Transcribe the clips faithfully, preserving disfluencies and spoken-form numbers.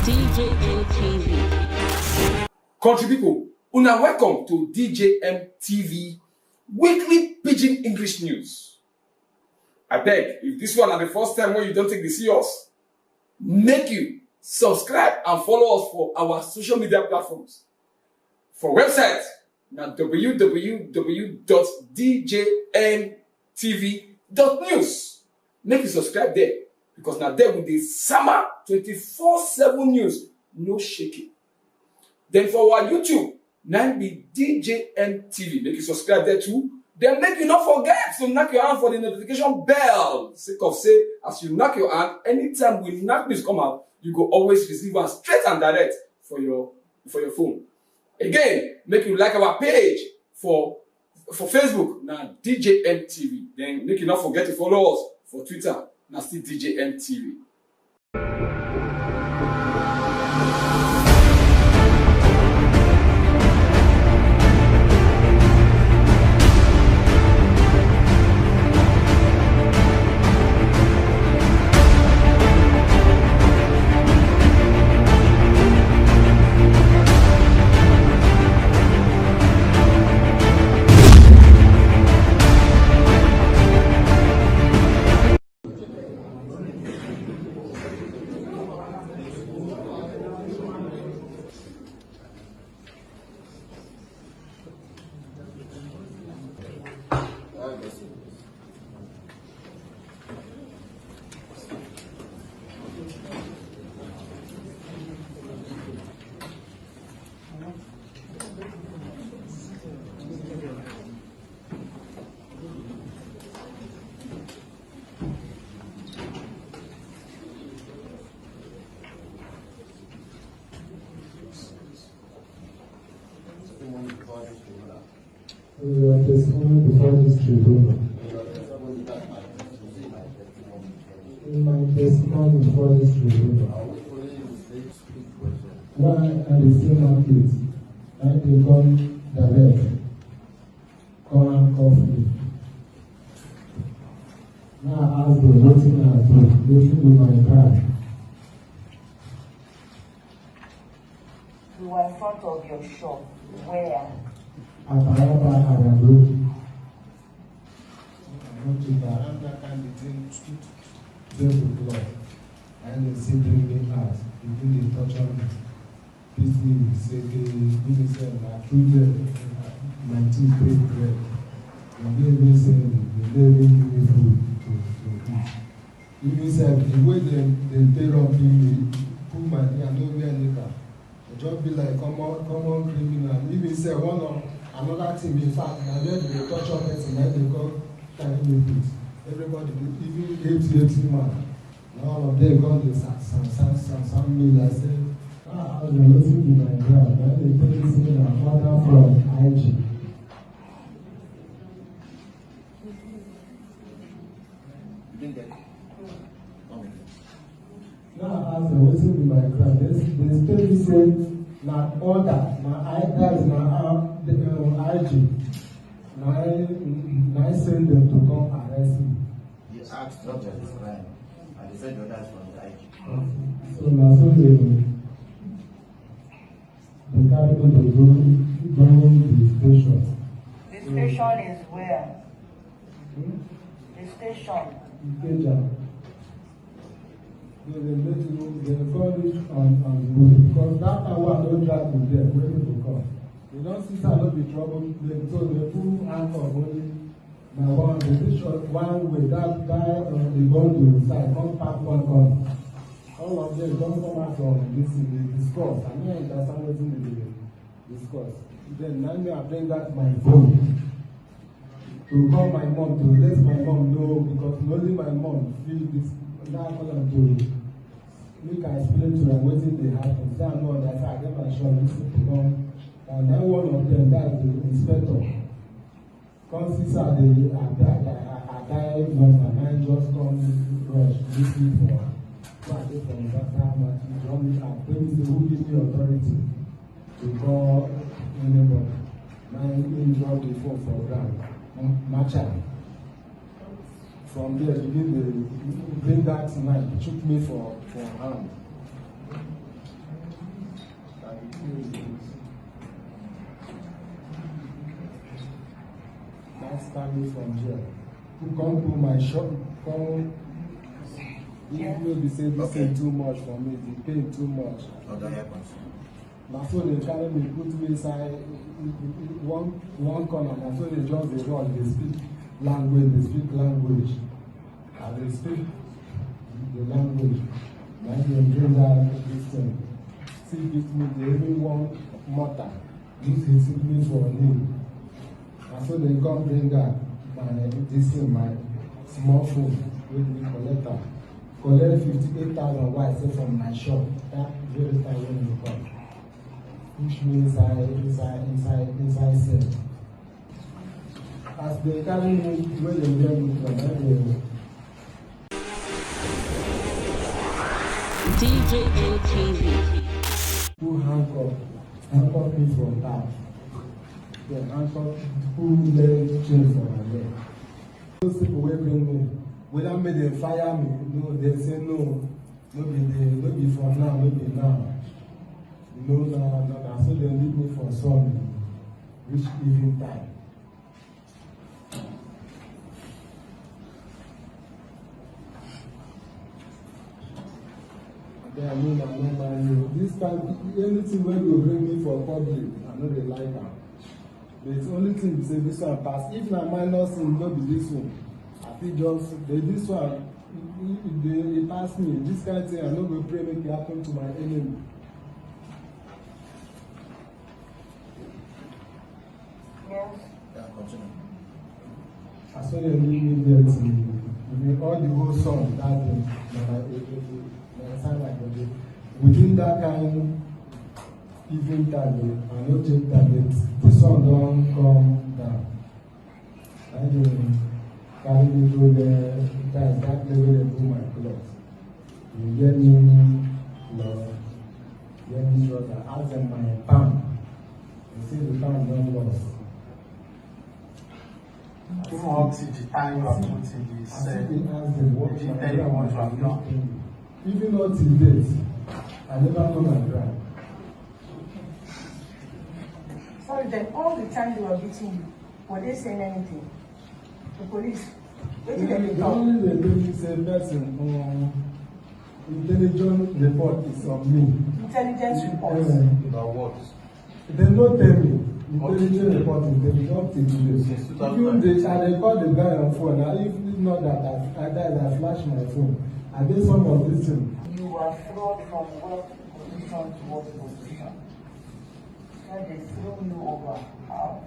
D J M T V. Country people, una welcome to D J M T V weekly Pidgin English news. I beg, if this one na the first time when you don't take the see us, make you subscribe and follow us for our social media platforms. For website, na w w w dot d j n t v dot news. Make you subscribe there, because na there we dey sama twenty-four seven news, no shaking. Then for our YouTube, na im be D J M T V. Make you subscribe there too. Then make you not forget to knock your hand for the notification bell. Sake of say, as you knock your hand, anytime we knock this come out, you go always receive am straight and direct for your for your phone. Again, make you like our page for for Facebook, na D J M T V. Then make you not forget to follow us for Twitter, na still D J M T V. Your testimony before this tribunal. In my testimony before this tribunal. Why I dey same outfit? I dey come direct. Come and cuff me. Now I ask them wetin I do, wetin be my crime? We were in front of your shop. Where? At Araba Arado. I no check around that kind of thing. Twelve o'clock. And they say bring me out. They do dey torture me. This thing say they give me say na true there. My teeth break bread. They dey even send me. They dey even give me food to to eat. Even sef, the way dem dem take rob me, put my ear, I no wear knicker. I just be like common common criminal. Even sef, one of another thing, in fact, na where dem dey torture person, na im dem come carry me put. Everybody dey, even eighty eighty man, na all of them come dey sa sa sa sa sa me like say, ah, how dem wetin be my ground? Na im dem tell me say na order from I G. You didn't get it? Come again. Now I ask them wetin be my crime. They they tell me say na order, na I that is na uh, the uh, I G. Na I na I send them to come arrest me. You asked what was the crime, and they said the order is from the I G. So na so they They carry me to go go the station. The station is where? Hmm? The station. Ikeja. So they let you, they call it on on the road because that time wey I don drag with them, wey people come. They don see say I no be trouble play, so they put handcuff only. Na one, they reach one way that guy on the bundle inside, come pack one gun. All of them don come out from this thing, dey discuss. I no understand wetin dem dey discuss. Then na me I bring out my phone to call my mom to let my mom know because na only my mom fit this. Now I call am to make I explain to am wetin dey happen. Say I no understand. I get my shop, this thing come. And then one of them, that's the inspector. Come see say I dey I die I die I die number na im just come rush meet me for am. So I dey from that that matter, he drop me out, tell me say who give me authority to call anybody. Na im he drop the phone for ground, match am. From there begin dey bring that knife, chook me for for hand. That's coming from there. Who come to my shop, come, if no be say this thing too much for me, the pain too much. Other helpers. Na so they carry me, put me inside one one corner. Na so they just dey run, dey speak language, dey speak language. I dey speak the language. Na im dem bring that this thing. See, beat me, dey even one mortar. Use his sickness for him. Na so dem come bring am, my, this thing, my small phone wey we collect am. Collect fifty-eight thousand wey I sell from my shop that very time wey we come. Push me inside, inside, inside, inside cell. As dem carry me, wey dem get me from, na dem D J N T V. Who handcuff, handcuff me from back. Dem handcuff, put leg chain for my leg. Those people wey bring me, whether make dem fire me, no, dem say no, no be the, no be for now, no be now. You know, na, na, na so dem leave me for sun reach evening time. Then I mean, I never knew. This time, anything wey go bring me for public, I no dey like am. But the only thing be say this one pass. If na minor sin, no be this one. I fit just, but this one, e, e, e dey, e pass me. This kind thing, I no go pray make e happen to my enemy. Yes. Yeah, continue. I saw the new media team. We all the whole song that day. Na my, na my side like that. Within that kind evening time, eh, I no take tablet. The sun don come down. I dey carry me go there. That, that place where they put my cloth. You get me, Lord. Get me, Lord. I ask them my palm. They say the palm don lost. Even up to the time you are putting this, I still dey ask them what, did he tell you what you have done? Even up till date, I never turn am dry. Sorry, then all the time they were beating you, were they saying anything? The police, wetin dem dey talk? They only dey tell me say person, um, intelligence report is on me. Intelligence report? Eh. About what? Dem no tell me. Intelligence report is there, not till today. Since two thousand. Even the, I dey call the guy on phone. Now, if, if not that, I, I die, I flash my phone. I did some of this thing. You were fraud from what position to what position? When they throw you over, how?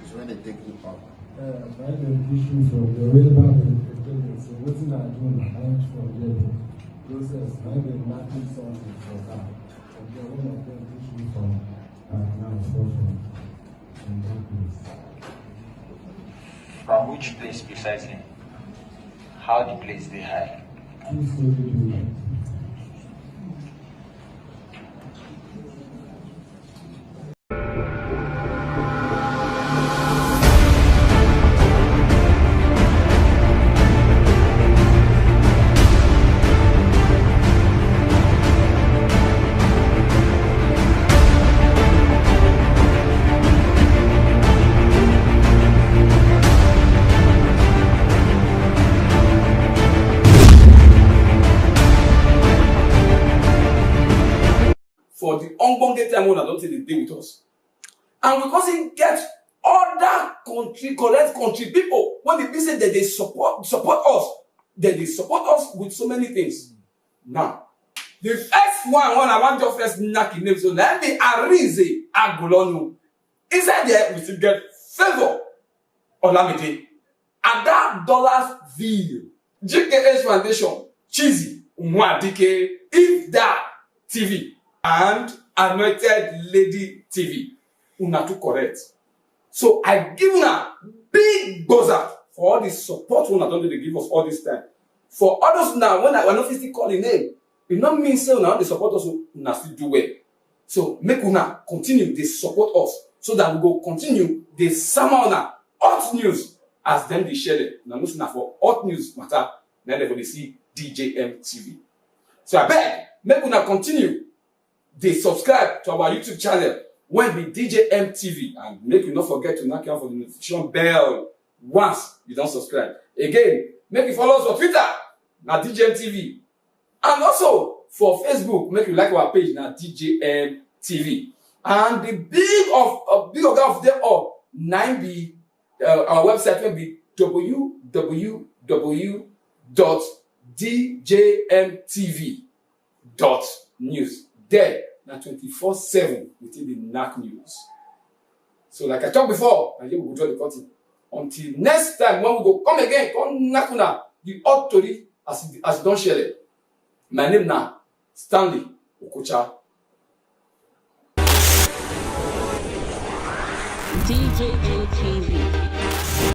It's when they take you up. Uh, when they push me from the way back, they tell me, so wetin I do now? I want from there. Process, when they marking something for that. And then when I then push me from, uh, now, so from, from that place. From which place precisely? How the place dey high? Please go to the left. For the ogbonge time wey una don take dey dey with us. And we come still get other country, correct country people wey dey be say dem dey support, support us. Dem dey support us with so many things. Now, the first one, one I wan just first knack im name, so na im be Arinze Agulonu. Inside there, we still get Favour Olamide, Ada Dollars Ville, G K H Foundation, Chizzy Nwadike, Ifda T V, and Anointed Lady T V. Una too correct. So I give una big gboza for all the support una don dey give us all this time. For all those una, when I, I no fit still call the name, e no mean say una no dey support us, una still do well. So make una continue dey support us so that we go continue dey sama una hot news as dem dey share dem. Una know say na for hot news matter na dem go dey see D J M T V. So abeg, make una continue dey subscribe to our YouTube channel wey be D J M T V, and make you no forget to knack on for the notification bell once you don subscribe. Again, make you follow us for Twitter, na D J M T V, and also for Facebook, make you like our page, na D J M T V. And the big of uh, big oga of them all na im be uh, our website wey be W W W dot D J M T V dot news. There na twenty-four seven wetin be knack news. So like I talk before, na here we go draw the curtain. Until next time when we go come again, come knack una the hot tori as e as e don shele. My name na Stanley Okocha. D J